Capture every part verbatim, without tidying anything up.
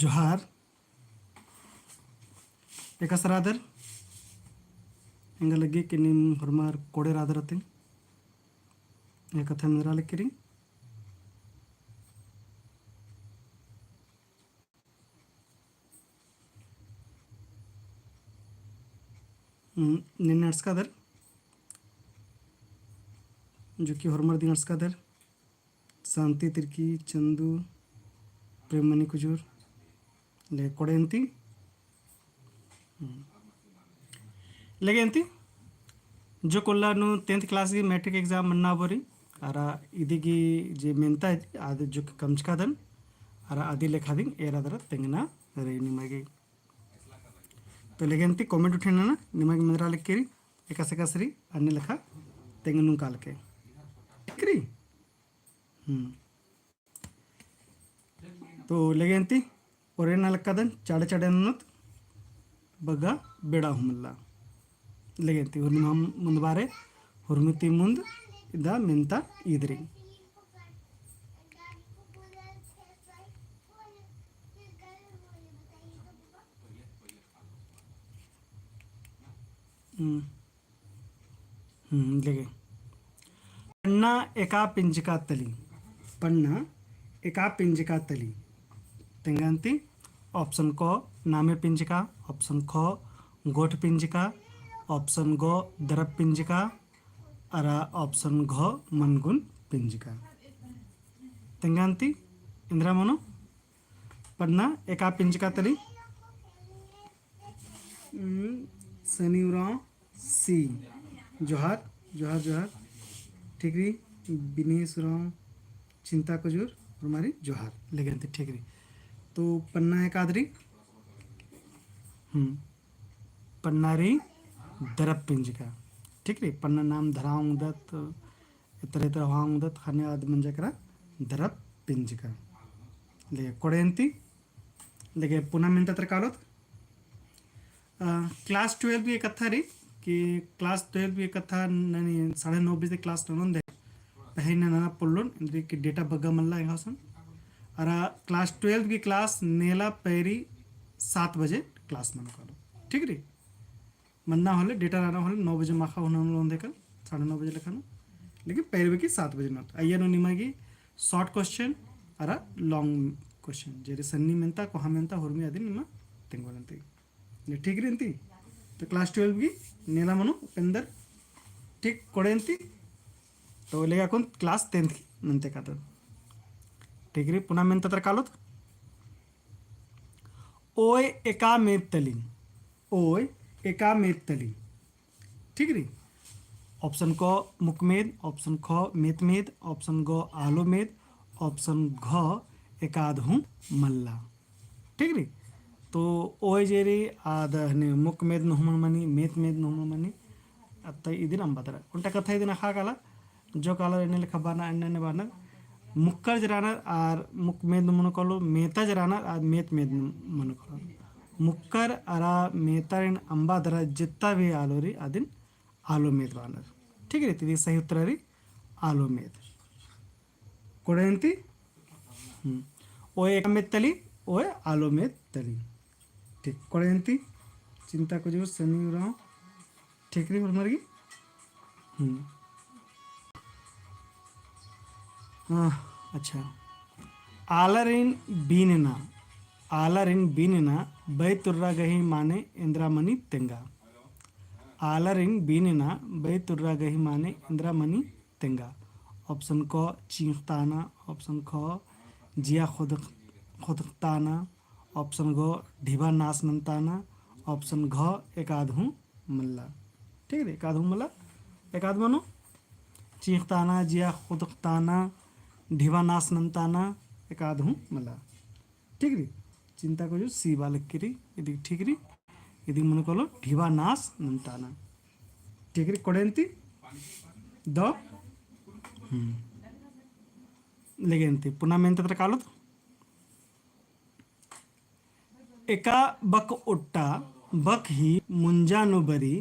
जोहार। एकासे रअदर? एंगा लग्गी कि नीम होरमर कोड़े रअदर अतें। ए कत्था मेंदरा लगी रई। हम्म, निन्ने अंड़सकादर, जो कि होरमर दिम अंड़सकादर, शांति तिर्की, चंदू, प्रेममणि कुजूर, ले कोड़े अन्ती। हम्म। लेगे अन्ती, जो कोल्ला नू tenth class गही matric exam मन्ना बरी, अरा इदी गही जे मेन्ता है, आद जो कमचकादन, अरा अदी लेखा दिम एरा दरा तेंगना रई निमा गे। तो लेगे अन्ती comment उठेना ना, निमा गे मेंदरा लगी रई, एकासे एकासे रई, अन्ने लेखा तेंगनुम कालके। ठीक रई? हम्म। तो लेगे अन्ती, ओरे ना लक्कादन, चाड़े चाड़े ननोत, बग्गे बेड़ा हूँ मल्ला। लेगे अन्ती, हुरमी मुन्द बारे, हुरमी ती मुन्द, इदा मेन्ता ईद रई। हम्म। हम्म, लेगे। पन्ना एका पिंजका तली। पन्ना एका पिंजका तली। तेंगा अन्ती, option क नामे पिंजका, option ख गोठ पिंजका, option ग दरप पिंजका, अरा option घ मनगुन पिंजका। तेंगा अन्ती, एन्दरा मनो? पन्ना एका पिंजका तली। हम्म, सनी उराँव सी। जोहार, जोहार, जोहार। ठीक रई, बिनेश उराँव, चिंता कुजूर, होरमारी जोहार। लेगे अन्ती ठीक रई। तो पन्ना एकाद रई। हम्म, पन्ना रई दरप पिंजका। ठीक रई, पन्ना नाम धरआ ओंगदत, एतरा एतरा होआ ओंगदत, ख़ने आद मंजा केरा दरप पिंजका। लेगे कोड़े अन्ती, लेगे पुना मेन्ता तरा कालोत। अ, class twelve गही कत्था रई कि class twelve गही कत्था ननी साढ़े नौ बजे class ननोन दे। पहें नना पोल्लोन, एन्देरगे कि data बग्गे मल्ला एंगा गुसन। अरा class twelve गही class नेला पैरी सात बजे class मनो कालो। ठीक रई? मन्ना होले, data रअना होले, नौ बजे माख़ा हूँ ननोन दे कल, साढ़े नौ बजे लेखा नू। लेकिन पैरी बकी सात बजे ननोत। अइय्या नू निमा गे short question अरा long question। जे रई सन्नी मेन्ता, कोहा मेन्ता, होरमी अदिन निमा तेंगोन अन्ती। ले ठीक रई अन्ती? तो class twelve गही नेला मनो पेन्दर। ठीक, कोड़े अन्ती? तो लेगे अक्कुन class tenth गही नन्ते कादत। ठीक रई, पुना मेन्ता तरा कालोत। ओय एका मेद तली। ओय एका मेद तली। ठीक रई? Option क मुक्का मेद, option ख मेत मेद, option ग आलो मेद, option घ एकाद हूँ मल्ला। ठीक रई? तो ओय जे रई आद हने मुक्का मेद नू हूँ मल मनी, मेत मेद नू हूँ मल मनी। अत्ता इदिन अम्बा दरा। ओन्टा कत्था इदिन अख़ा काला, जो काला एन्ने लेखा बअनर, एन्ने एन्ने बअनर। मुक्कर जे रअनर आर मुक्का मेद नू मनो कालो, मेता जे रअनर आर मेत मेद नू मनो कालो। मुक्कर अरा मेतारिन अम्बा दरा जेत्ता भी आलो रई, अदिन आलो मेद बअनर। ठीक रई, तो इदी सही उत्तर रई आलो मेद। कोड़े अन्ती? हम्म। ओय एका मेद तली, ओय आलो मेद तली। ठीक, कोड़े अन्ती? चिंता कुजूर, सनी उराँव। ठीक रई, होरमर गे? हम्म। हाँ, अच्छा। आलारिन बीनना, आलारिन बीनना, बई तुर्रा गही माने एन्दरा मनी तेंगा। आलारिन बीनना, बई तुर्रा गही माने एन्दरा मनी तेंगा। Option क चींख़ताना, option ख जिया खुदक-, खुदकताना, option ग ढिबा नास नन्ताना, option घ एकाद हूँ मल्ला। ठीक रई, एकाद हूँ मल्ला, एकाद मनो चींख़ताना, जिया खुदकताना, ढिबा नास नन्ताना, एकाद हूँ मल्ला। ठीक रई, चिंता कुजूर, सी बआ लगी रई, इदी ठीक रई, इदी मनो कालो ढिबा नास नन्ताना। ठीक रई, कोड़े अन्ती? दव? हम्म। लेगे अन्ती, पुना मेन्ता तरा कालोत। एका बक ओट्टा बक ही मुंजा नू बरी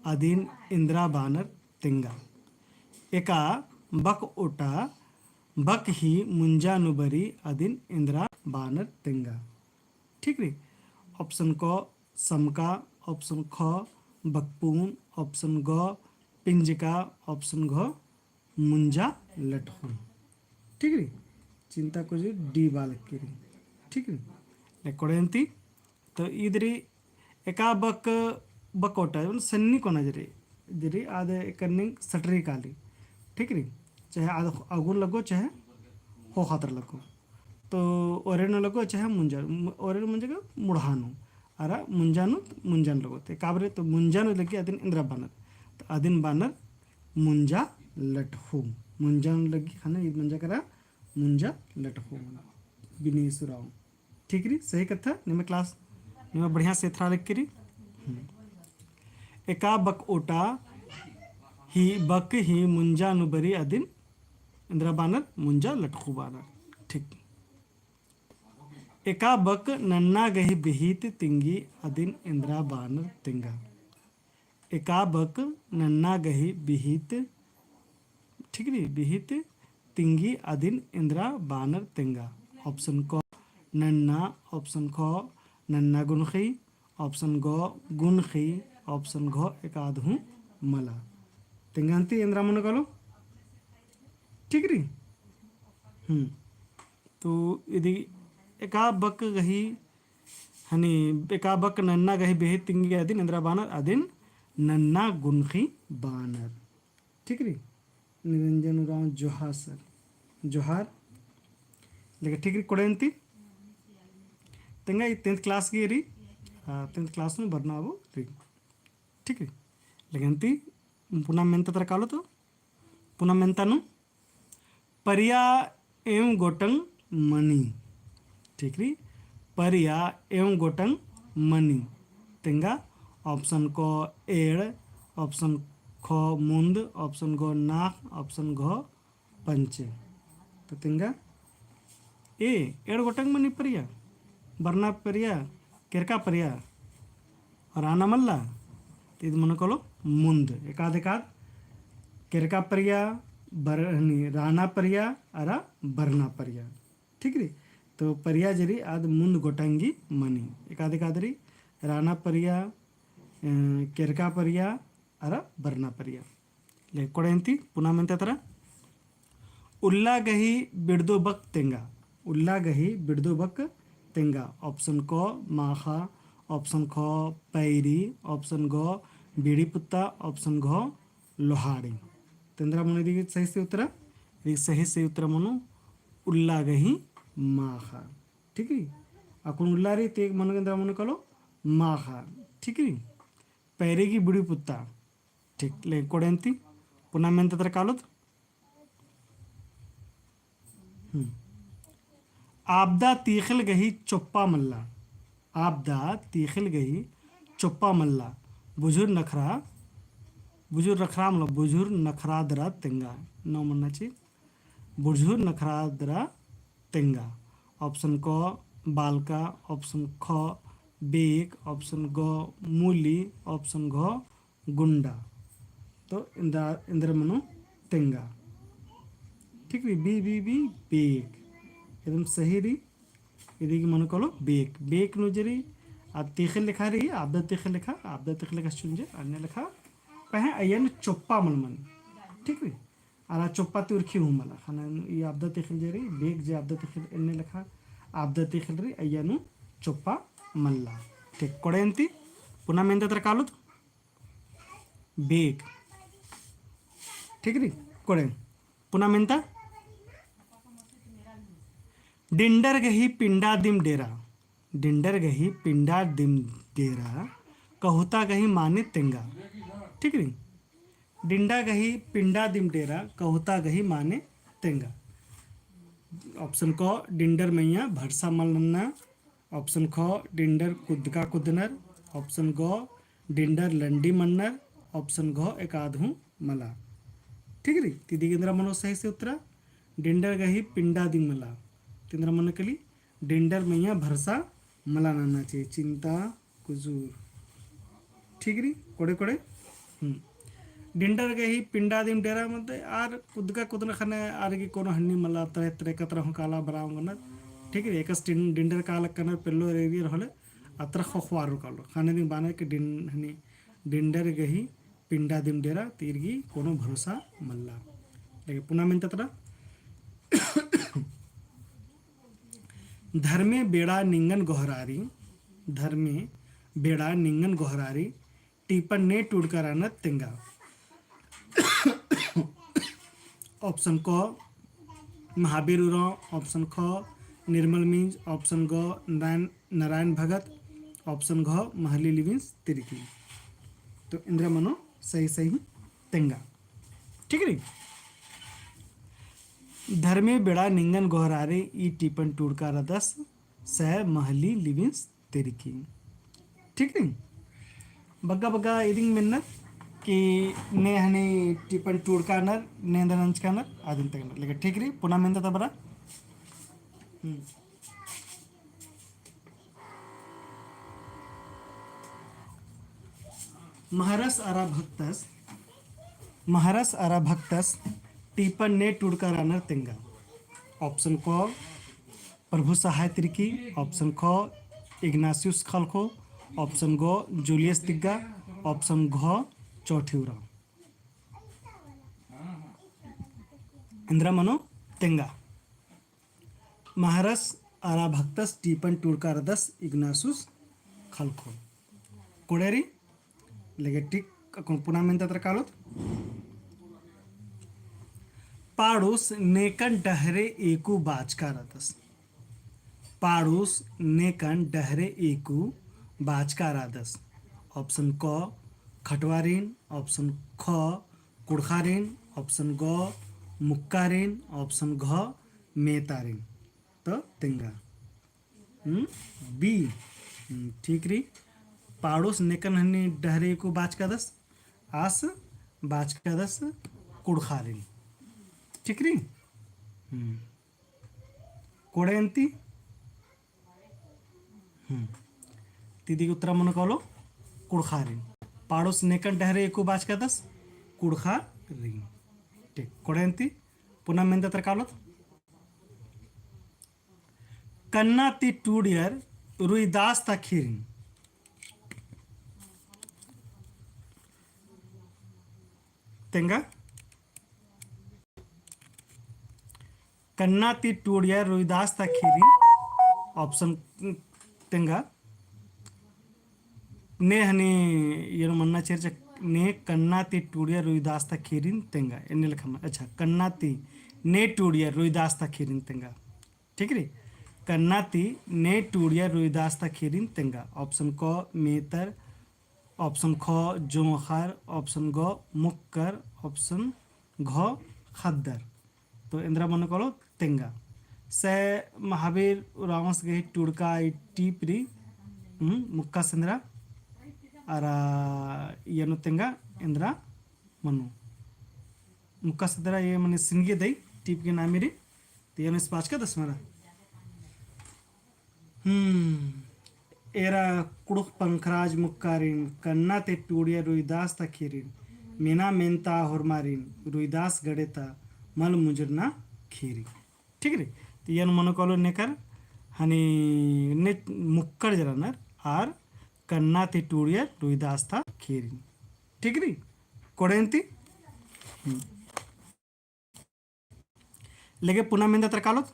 अदिन एन्दरा बानर तेंगा। एका बक ओट्टा बक ही मुंजा नू बरी अदिन एन्दरा बानर तेंगा। ठीक रई। Option क समका, option ख बकपून, option ग पिंजका, option घ मुंजा लटख़ू। ठीक रई। चिंता कुजूर D बआ लगी रई। ठीक रई। ले कोड़े अन्ती। तो ईद रई एका बक, बक ओटा, मतलब सन्नी कोना जे रई, जे रई आद एकानिंग सटरी काली। ठीक रई। चाहे आद अगुन लगो, चाहे ख़ोख़ा तरा लगो। तो ओरे नू लगो, चाहे मुंजा, मु-, ओरे नू मुंजा का मुड़हा नू। अरा मुंजा नू, मुंजा नू लगो। ते काबरे तो मुंजा नू लगी अदिन एन्दरा बानर। तो अदिन बानर मुंजा लटख़ू। मुंजा नू लगी ख़ने ईद मंजा केरा मुंजा लटख़ू। बिनी सुराव। ठीक रई, सही कत्था, निम्है class, निम्है बढ़िया से एथरा लगी रई। हम्म। एका बक ओटा ही बक ही मुंजा नू बरी अदिन एन्दरा बानर मुंजा लटख़ू बानर। ठीक। एका बक नन्ना गही बिहित तिंगी अदिन एन्दरा बानर तेंगा। एका बक नन्ना गही बिहित, ठीक रई, बिहित तिंगी अदिन एन्दरा बानर तेंगा। Option क नन्ना, option ख नन्ना गुनख़ी, option ग गुनख़ी, option घ एकाद हूँ मला। तेंगा अन्ती एन्दरा मनो कालो? ठीक रई? हम्म। तो इदी एका बक गही हनी, एका बक नन्ना गही बिहित तिंगी अदिन एन्दरा बानर, अदिन नन्ना गुनख़ी बानर। ठीक रई। निरंजन उराँव जोहार सर। जोहार। लेकिन ठीक रई कोड़े अन्ती। तेंगा ई tenth class गे रई। हाँ, tenth class नू बरना अबो रई। ठीक रई। लेकिन अन्ती पुना मेन्ता तरा कालो तो। पुना मेन्ता नू परिया एम गोटंग मनी। ठीक रई। परिया एम गोटंग मनी। तेंगा option क एड़, option ख मुन्द, option ग नाख़, option घ पंचे। तो तेंगा ए, एड़ गोटंग मनी परिया, बरना परिया, केरका परिया, राना मल्ला, तो इद मनो कालो मुन्द। एकाद एकाद केरका परिया, बर-, हनी, राना परिया, अरा बरना परिया। ठीक रई। तो परिया जे रई आद मुन्द गोटंगी मनी। एकाद एकाद रई राना परिया, अ, केरका परिया, अरा बरना परिया। ले कोड़े अन्ती पुना मेन्ता तरा। उल्ला गही बिड़दो बक तेंगा। उल्ला गही बिड़दो बक तेंगा। Option क माख़ा, option ख पैरी, option ग बीड़ी पुत्ता, option घ लोहाड़ी। तो एन्दरा मनो इदी सही से उत्तरा? इदी सही से उत्तरा मनो उल्ला गही माख़ा। ठीक रई? अक्कुन उल्ला रई ते मनो एन्दरा मनो कालो माख़ा। ठीक रई? पैरी गही बीड़ी पुत्ता। ठीक, ले कोड़े अन्ती पुना मेन्ता तरा कालोत। हम्म। आबदा तीख़िल गही चोप्पा मल्ला। आबदा तीख़िल गही चोप्पा मल्ला। बुझुर नखरा, बुझुर नखरा मल्ला, बुझुर नखरा दरा तेंगा। नौ मन्ना ची। बुझुर नखरा दरा तेंगा। Option क बालका, option ख बेक, option ग मूली, option घ गुंडा। तो एन्दरा, एन्दरा मनो तेंगा। ठीक रई, बी, बी, बी, बेक। एकदम सही रई। इदी गे मनो कालो बेक। बेक नू जे रई, आद तीख़िल लेखा रई, आबदा तीख़िल लेखा, आबदा तीख़िल लेखा चुंजे, अन्ने लेखा। पहें अइय्या नू चोप्पा मल मनी। ठीक रई? अरा चोप्पा ती उरखी हूँ मला। ख़ने ई आबदा तीख़िल जे रई, बेक जे आबदा तीख़िल एन्ने लेखा, आबदा तीख़िल रई, अइय्या नू चोप्पा मल्ला। ठीक, कोड़े अन्ती, पुना मेन्ता तरा कालोत। बेक। ठीक रई? कोड़े। पुना मेन्ता। डिंडर गही पिंडा दिम डेरा। डिंडर गही पिंडा दिम डेरा। कहुता गही माने तेंगा। ठीक रई? डिंडा गही पिंडा दिम डेरा। कहुता गही माने तेंगा। Option क डिंडर मइय्याँ भरसा मल नन्ना। Option ख डिंडर कुदका कुदनर। Option ग डिंडर लंडी मन्नर। Option घ एकाद हूँ मला। ठीक रई? तो इदी गे एन्दरा मनो सही से उत्तरा। डिंडर गही पिंडा दिम मला। तो एन्दरा मनो काली, डिंडर मइय्याँ भरसा मला नन्ना ची। चिंता कुजूर। ठीक रई, कोड़े कोड़े। हम्म। डिंडर गही पिंडा दिम डेरा मतलब आर कुदका कुदना ख़ने आर गे कोनो हन्नी मला, तरे तरे कतरा हूँ काला बरआ ओंगनर। ठीक रई, एकस डिन-, डिंडर कालकनर पेल्लो रई होले, अतरा ख़ोख़वार कालो। ख़ने दिम बानर कि डिन-, हनी डिंडर गही पिंडा दिम डेरा, ती ईर गही कोनो भरोसा मल्ला। लेकिन पुना मेन्ता तरा, धर्मे बेड़ा निंगन गोहरारी, धर्मे बेड़ा निंगन गोहरारी, टीपन ने टूड़का रअनर तेंगा। Option क महाबीर उराँव, option ख निर्मल मिंज, option ग नारायण, नारायण भगत, option घ महली लिविंस तिरकी। तो एन्दरा मनो सही सही तेंगा। ठीक रई? धर्मे बेड़ा निंगन गोहरारी ई टीपन टूड़का रअदस सै महली लिविंस तिरकी। ठीक रई? बग्गा बग्गा इदिंग मेन्नर कि ने हनी टीपन टूड़का रअनर, ने एन्दरा नंजका रअनर, अदिन तंगनर। लेकिन ठीक रई, पुना मेन्ता तरा। हम्म। महरस अरा भक्तस, महरस अरा भक्तस टीपन ने टूड़का रअनर तेंगा। Option क प्रभु सहाय तिरकी, option ख इग्नासियुस खलखो, option ग जूलियस तिग्गा, option घ चौठी उराँव। एन्दरा मनो तेंगा। महरस अरा भक्तस टीपन टूड़का रअदस इग्नासियुस खलखो। कोड़े रई, लेगे टिक अक्कुन पुना मेन्ता तरा कालोत। पाड़ुस नेकन डहरे एकु बाचका रअदस। पाड़ुस नेकन डहरे एकु बाचका रअदस। Option क खटवारिन, option ख कुड़खारिन, option ग मुक्कारिन, option घ मेतारिन। तो तेंगा। हम्म, B। हम्म, ठीक रई। पाड़ुस नेकन हनी डहरे एकु बाचकादस, आस बाचकादस कुड़खारिन। ठीक रई? हम्म। कोड़े अन्ती? हम्म। तिदी उत्तरा मनो कालो कुड़खारिन। पाड़ुस नेकन डहरे एकु बाचकादस कुड़खारिन। ठीक, कोड़े अन्ती? पुना मेन्ता तरा कालोत। कन्ना ती टूड़ियर रुइदास ता खीरिन। तेंगा। कन्ना ती टूड़ियर रुइदास ता खीरिन। Option तेंगा। ने हनी एन मन्ना चेर्चा ने कन्ना ती टूड़ियर रुइदास ता खीरिन तेंगा। एन्ने लेखा म-, अच्छा, कन्ना ती ने टूड़ियर रुइदास ता खीरिन तेंगा। ठीक रई? कन्ना ती ने टूड़ियर रुइदास ता खीरिन तेंगा। Option क मेतर, option ख जोंख़र, option ग मुक्कर, option घ ख़द्दर। तो एन्दरा मनो कालो तेंगा। सै महाबीर उराँवस गही टूड़का ई टीप रई, हम्म, मुक्कास एन्दरा, अरा एन्ने तेंगा एन्दरा मनो। मुक्कास एन्दरा ए मने सिनगे दई टीप गही नामे रई, तो एन्ने बाचकादस मला। हम्म। एरा कुँड़ुख़ पंखराज मुक्कारिन, कन्ना ती टूड़ियर रुइदास ता खीरिन, मेना मेन्ता होरमारिन, रुइदास गड़े ता मल मुंजुरना खीरी। ठीक रई? तो एन्ने मनो कालो नेकर हनी ने मुक्कर जरा रअनर आर कन्ना ती टूड़ियर रुइदास ता खीरिन। ठीक रई? कोड़े अन्ती? हम्म। लेगे पुना मेन्ता तरा कालोत।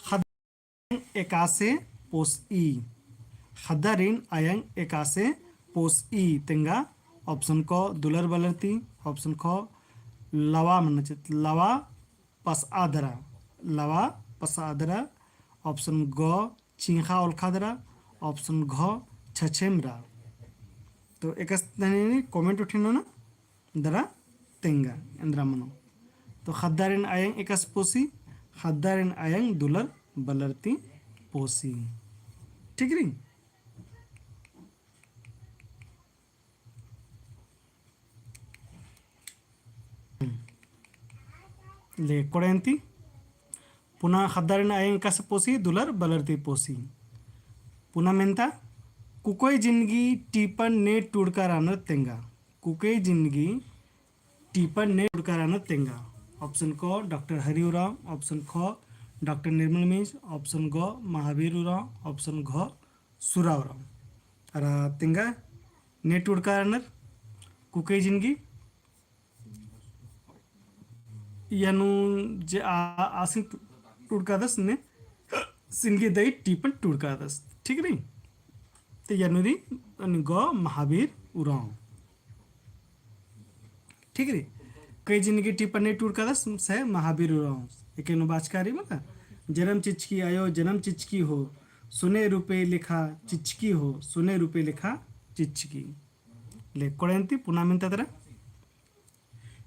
ख़द्दारिन एकासे पोसई। ख़द्दारिन अयंग एकासे पोसई तेंगा। Option क दुलर बलर ती, option ख लवा मन्ना चित, लवा पसआ दरा, लवा पसआ दरा, option ग चींख़ा ओलख़ा दरा, option घ छछेम रा। तो एकासे तनी comment उठिन ना दरा तेंगा एन्दरा मनो। तो ख़द्दारिन अयंग एकासे पोसी, ख़द्दारिन अयंग दुलर बलर ती पोसी। ठीक रई? ले कोड़े अन्ती। पुना ख़द्दारिन अयंग एकासे पोसी, दुलर बलर ती पोसी। पुना मेन्ता, कुकोय जिनगी टीपन ने टूड़का रअनर तेंगा। कुकोय जिनगी टीपन ने टूड़का रअनर तेंगा। Option क डॉक्टर हरि उराँव, option ख डॉक्टर निर्मल मिंज, option ग महावीर उराँव, option घ सुरा उराँव। अरा तेंगा ने टूड़का रअनर कुकई जिनगी इय्या नू जे आ, आसिन टूड़कादस ने सिनगी दई टीपन टूड़कादस। ठीक रई? ते इय्या नू रई ग महावीर उराँव। ठीक रई? कई जिनगी टीपन ने टूड़कादस से महावीर उराँव। एके नू बाचका रई मल्ला, जनम चिचकी आयो, जनम चिचकी हो, सोने रूपे लेखा चिचकी हो, सोने रूपे लेखा चिचकी। ले कोड़ेन्ती पुना मेन्ता तरा।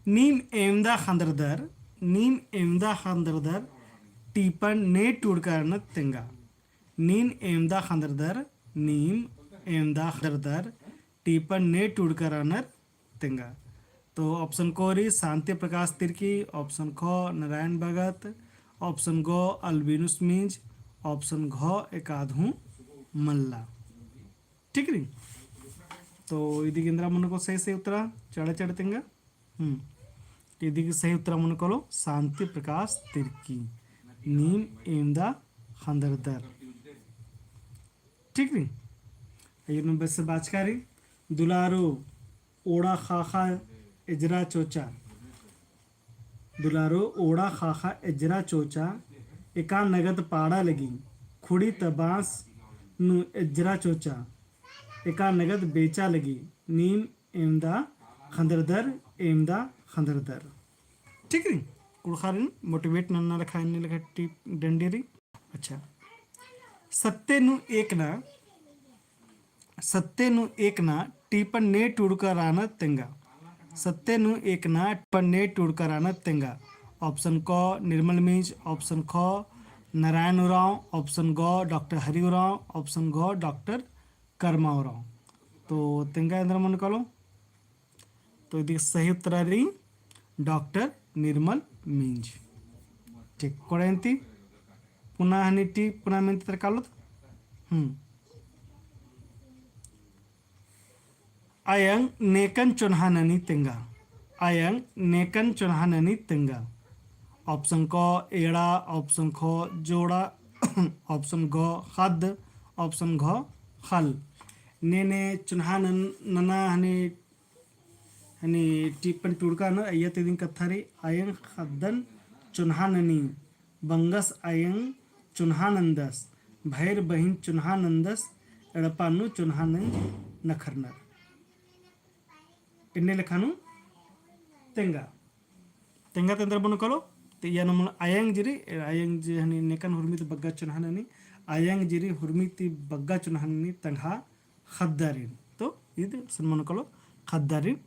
नीम एवंदा ख़न्दरदर, नीम एवंदा ख़न्दरदर, टीपन ने टूड़का रअनर तेंगा। नीम एवंदा ख़न्दरदर, नीम एवंदा ख़न्दरदर, टीपन ने टूड़का रअनर तेंगा। तो option क रई शांति प्रकाश तिर्की, option ख नारायण भगत, option ग अल्बिनुस मिंज, option घ एकाद हूँ मल्ला। ठीक रई? तो इदी गे एन्दरा मनो कालो सही, सही उत्तरा, चढ़े, चढ़े तेंगा। हम्म। इदी गे सही उत्तरा मनो कालो शांति प्रकाश तिर्की। नीम एवंदा ख़न्दरदर। ठीक रई? अइय्या नू बस बाचका रई, दुलारो ओड़ा ख़ाख़ा एजरा चोचा। दुलारो ओड़ा ख़ाख़ा एजरा चोचा, एका नगद पाड़ा लगी, खुड़ी त बाँस नू एजरा चोचा, एका नगद बेचा लगी, नीम एवंदा ख़न्दरदर, एवंदा ख़न्दरदर। ठीक रई? कुँड़ुख़ारिन motivate नन्ना लेखा, एन्ने लेखा टीप डंडी रई। अच्छा। सत्ते नू एकना, सत्ते नू एकना टीपन ने टूड़का रअनर तेंगा। सत्ते नू एकना टीपन ने टूड़का रअनर तेंगा। Option क निर्मल मिंज, option ख नारायण उराँव, option ग डॉक्टर हरि उराँव, option घ डॉक्टर कर्मा उराँव। तो तेंगा एन्दरा मनो कालो। तो इदी गे सही उत्तरा रई डॉक्टर निर्मल मिंज। ठीक, कोड़ेन्ती पुना हनी टी पुना मेन्ता तरा कालोत। हम्म। अयंग नेकन चोन्हा ननी तेंगा। अयंग नेकन चोन्हा ननी तेंगा। Option क एड़ा, option ख जोड़ा, option ग ख़द्द, option घ ख़ल्ल। ने ने चोन्हा नन-, नना हनी हनी टीपन टूड़का नू अइय्या ती इदिन कत्था रई, अयंग ख़द्दन चोन्हा ननी, बंगस अयंग चोन्हा नन्दस, भैर बहिन चोन्हा नन्दस, एड़पा नू चोन्हा नंज नखरनर। एन्ने लेखा नू तेंगा। तेंगा ती एन्दरा मनो कालो, ते इय्या नू मनो अयंग जे रई, अयंग जे हनी नेकन हुरमी ती बग्गा चोन्हा ननी, अयंग जे रई हुरमी ती बग्गा चोन्हा ननी तंग्है ख़द्दारिन। तो इद सन मनो कालो ख़द्दारिन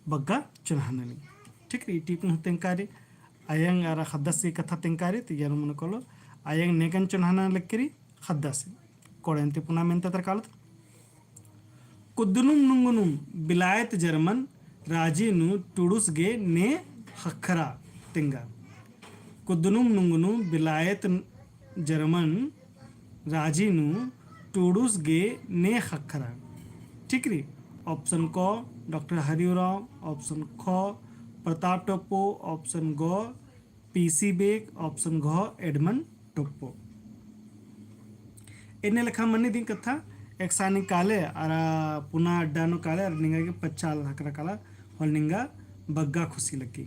बग्गा चोन्हा ननी। ठीक रई, टीपन हूँ तेंगका रई, अयंग अरा ख़द्दस ही कत्था तेंगका रई, तो इय्या नू मनो कालो, अयंग नेकन चोन्हा नना लगी रई ख़द्दस। कोड़ेन्ती पुना मेन्ता तरा कालोत। कुद्दनुम नुंगनुम बिलायत जर्मन राजी नू टुड़ुस गे ने ख़क्खरा तेंगा। कुद्दनुम नुंगनुम बिलायत जर्मन राजी नू टुड़ुस गे ने ख़क्खरा। ठीक रई, option क डॉक्टर हरि उराँव, option ख प्रताप टोप्पो, option ग पीसी बेक, option घ एडमंड टोप्पो। एन्ने लेखा मनी इदिन कत्था, एकसानी काले अरा पुना अड्डा नू काले अरा निंगा गे पच्चा आल ख़क्खरा काला होले निंगा बग्गा खुशी लग्गी।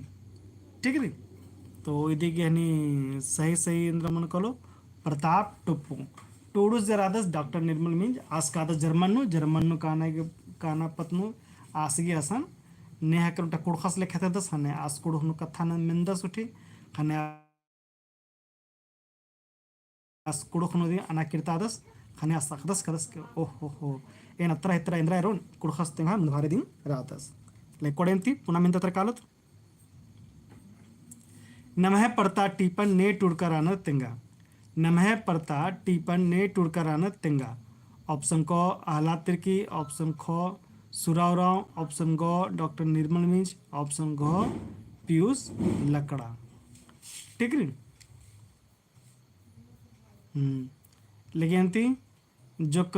ठीक रई? तो इदी गे हनी सही सही एन्दरा मनो कालो प्रताप टोप्पो। टुड़ुस जे रअदस डॉक्टर निर्मल मिंज आस कादस जर्मन नू, जर्मन नू काना गे, काना पत्त नू आस गे असन ने हकर उट्टा कुँड़ुख़स लेखा तेदस, ख़ने आस कुँड़ुख़ नू कत्था नन मेन्दस उठी, ख़ने आस कुँड़ुख़ नू इदिन अना किर्तादस, ख़ने आस अख़दस कादस के, ओहो हो, एन अत्रा इत्रा एन्दरा एरोन कुँड़ुख़स तेंगा मुन्ध भारी दिम रअदस। ले कोड़ेन्ती पुना मेन्ता तरा कालोत। नम्है परता टीपन ने टुड़का रअनर तेंगा। नम्है परता टीपन ने टुड़का रअनर तेंगा। Option क अहलाद तिर्की, option ख सुरा उराँव, option ग डॉक्टर निर्मल मिंज, option घ पीयूष लकड़ा। ठीक रई? हम्म। लेकिन ती जोक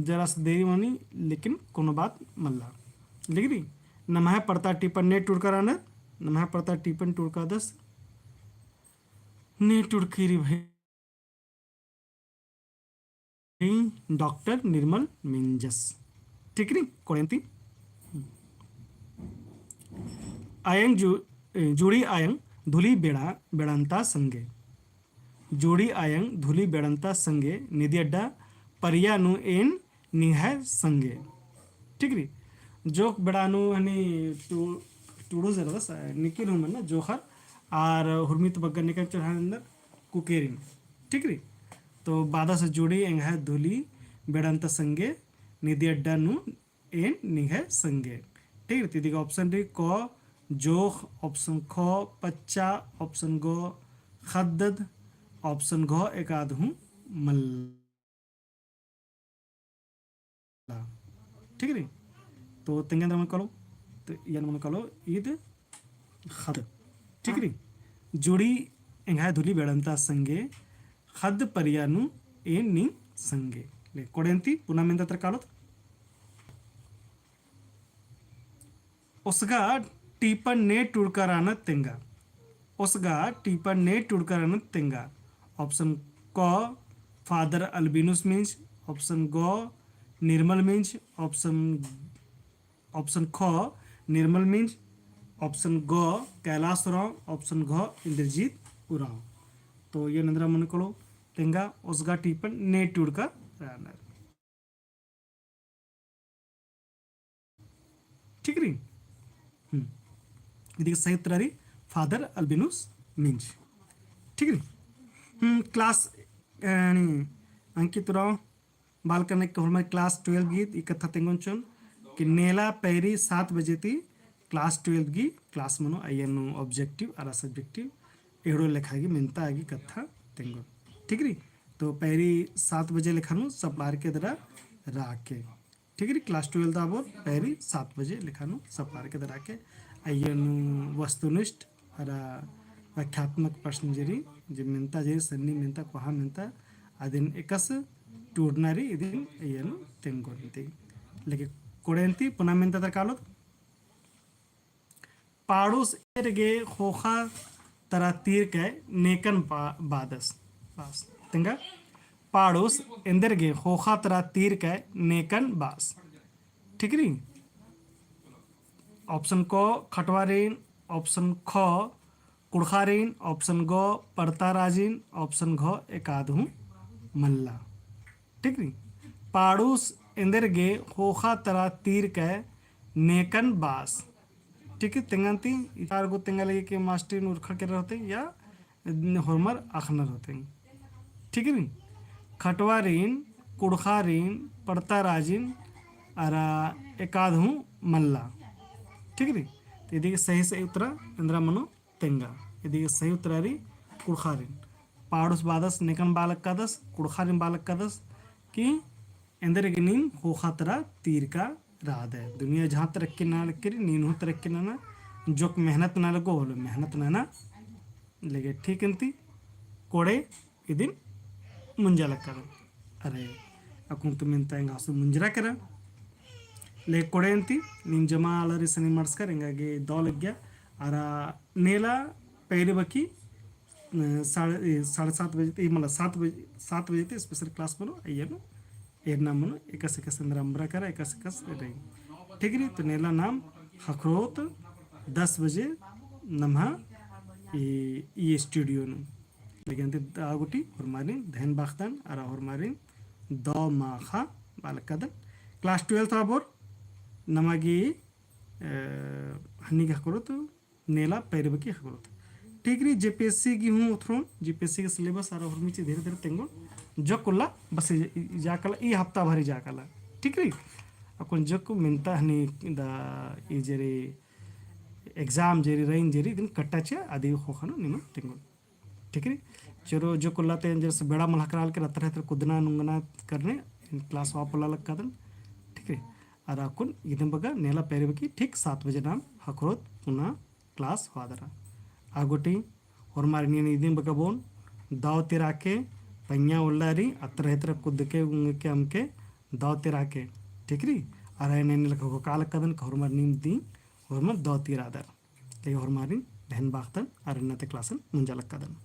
जरा सा देरी मनी, लेकिन कोनो बात मल्ला। लिख दी, नम्है परता टीपन ने टुड़का रअनर, नम्है परता टीपन टुड़कादस। ने टुड़की री भई डॉक्टर निर्मल मिंजस। ठीक री, कोड़ेन्ती। अयंग जु-, जुड़ी अयंग धुली बेड़ा, बेड़न्ता संगे। जुड़ी अयंग धुली बेड़न्ता संगे, निदी अड्डा परिया नू एन निंग्है संगे। ठीक री। जोख बेड़ा नू हनी टू-, टूड़ो जरदस, निकिल हूँ मन्ना जोखर, आर हुरमित बग्गर नेकन चोरहा नंदर कुकेरिन। ठीक री। तो बादस जुड़ी एंग्है धुली बेड़न्ता संगे, निदी अड्डा नू एन निंग्है संगे। ठीक री। तो इदी गा option री क जोख, option ख पच्चा, option ग ख़द्दद, option घ एकाद हूँ मल्ला। ठीक री। तो तेंगा एन्दरा मनो कालो, तो इयन मनो कालो ईद ख़द्द। ठीक री। जुड़ी एंग्है धुली बेड़न्ता संगे, ख़द्द परिया नू एन निंग्है संगे। ले, कोड़ेन्ती पुना मेन्ता तरा कालोत। ओसगा टीपन ने टुड़का रअनर तेंगा। ओसगा टीपन ने टुड़का रअनर तेंगा। Option क, फादर अल्बिनुस मिंज, option ग, निर्मल मिंज, option, option ख, निर्मल मिंज, option ग, कैलाश उराँव, option घ, इंद्रजीत उराँव। तो इयन एन्दरा मनो कालो तेंगा, ओसगा टीपन ने टुड़का रअनर। ठीक री। हम्म। इदी गा सही उत्तर री फादर अल्बिनुस मिंज। ठीक री। हम्म, class, यानी अंकित उराँव बालकन के होरमर class twelve गही ई कत्था तेंगोन चिओन कि नेला पैरी सात बजे ती class twelve गही class मनो, अइय्या नू objective अरा subjective एड़ो लेखा गही मेन्ता गही कत्था तेंगोन। ठीक री। तो पैरी सात बजे लेखा नू सपड़ारके दरा राके। ठीक री, class twelve ता आबोर पैरी सात बजे लेखा नू सपड़ारके दरा के। अइय्या नू वस्तुनिष्ठ अरा व्याख्यात्मक प्रश्न जे रई, जे मेन्ता जे रई, सन्नी मेन्ता, कोहा मेन्ता, अदिन एकासे टूड़ना रई, इदिन अइय्या नू तेंगोन ती। लेकिन कोड़ेन्ती पुना मेन्ता तरा कालोत। पाड़ुस एन्देरगे ख़ोख़ा तरा तीरकय नेकन बा-, बादस। बस। तेंगा, पाड़ुस एन्देरगे ख़ोख़ा तरा तीरकय नेकन बास। ठीक री? Option क खटवारिन, option ख कुड़खारिन, option ग पड़ताराजिन, option घ एकाद हूँ मल्ला। ठीक री? पाड़ुस एन्देरगे ख़ोख़ा तरा तीरकय नेकन बास। ठीक री? तेंगन्ती, ई चार गो तेंगा लगी के मास्टरिन उरखा केरा होते या होरमर अख़नर होते। ठीक री? खटवारिन, कुड़खारिन, पड़ताराजिन, अरा एकाद हूँ मल्ला। ठीक री? तो इदी गा सही, सही उत्तरा एन्दरा मनो तेंगा। इदी गा सही उत्तरा रई कुड़खारिन। पाड़ुस बादस नेकन बआ लक्कादस, कुड़खारिन बआ लक्कादस कि एन्देरगे नीन ख़ोख़ा तरा तीरका रअदय। दुनिया जहाँ तरक्की नना लगी रई, नीन हूँ तरक्की नना, जोक मेहनत नना लगो होले मेहनत नना लगे। ठीक अन्ती, कोड़े इदिन मुंजा लक्कादन। अरे, अक्कुन तो मेन्ता एंगा आसु मुंजरा केरा। ले कोड़े अन्ती, नीम जमा आलर इसन मड़सकर, एंगा गे दौ लग्गिया। अरा नेला पैरी बकी, अ, साढ़े, ए, साढ़े सात बजे ते, ए, मतलब सात बजे, सात बजे ते special class मनो, अइय्या नू एरना मनो, एकासे एकासे एन्दरा अम्बरा केरा, एकासे एकासे रई। ठीक रई, तो नेला नाम ख़क्खरोत दस बजे नम्हा ई, ई studio नू। लेकिन अन्ती दव गूटी होरमारिन धैन बाख़दन, अरा होरमारिन दव माख़ा बआ लक्कादन। Class twelve आबोर नमा गे, अ, हन्नी गे ख़क्खरोत नेला पैरी बकी ख़क्खरोत। ठीक रई, JPSC गे हूँ ओथरोन, JPSC गे syllabus अरा होरमी चीज धीरे धीरे तेंगोन। जोक उल्ला बस ई, ई जाकला, ई हफ्ता भरी जाकला। ठीक रई, अक्कुन जोक मेन्ता हनी दा ई जे रई exam जे रई, रइन जे रई, इदिन कट्टा चिआ अदी ख़ोख़ा नू निमन तेंगोन। ठीक रई, चलो जोक उल्ला ते जैसे बेड़ा मल ख़क्खरा लक्की रई, अतरा हेतरा कुद्दना नुंगना करने, class वापला लक्कादन। ठीक रई, अरा अक्कुन इदिन बग्गे नेला पैरी बकी ठीक सात बजे नाम ख़क्खरोत पुना class होअदरा। आ गूटी होरमारिन इदिन बग्गे बओन, दव तीरा के, पइयाँ उल्ला रई, अतरा हेतरा कुद्दके, उंगके, अमके, दव तीरा के, ठीक रई? अरा एन्ने एन्ने लेखा घोखा लक्कादन, का होरमर नीम दिम, होरमर दव तीरादर। लेकिन होरमारिन धैन बाख़दन, अरा इन्ना ती class मुंजा लक्कादन।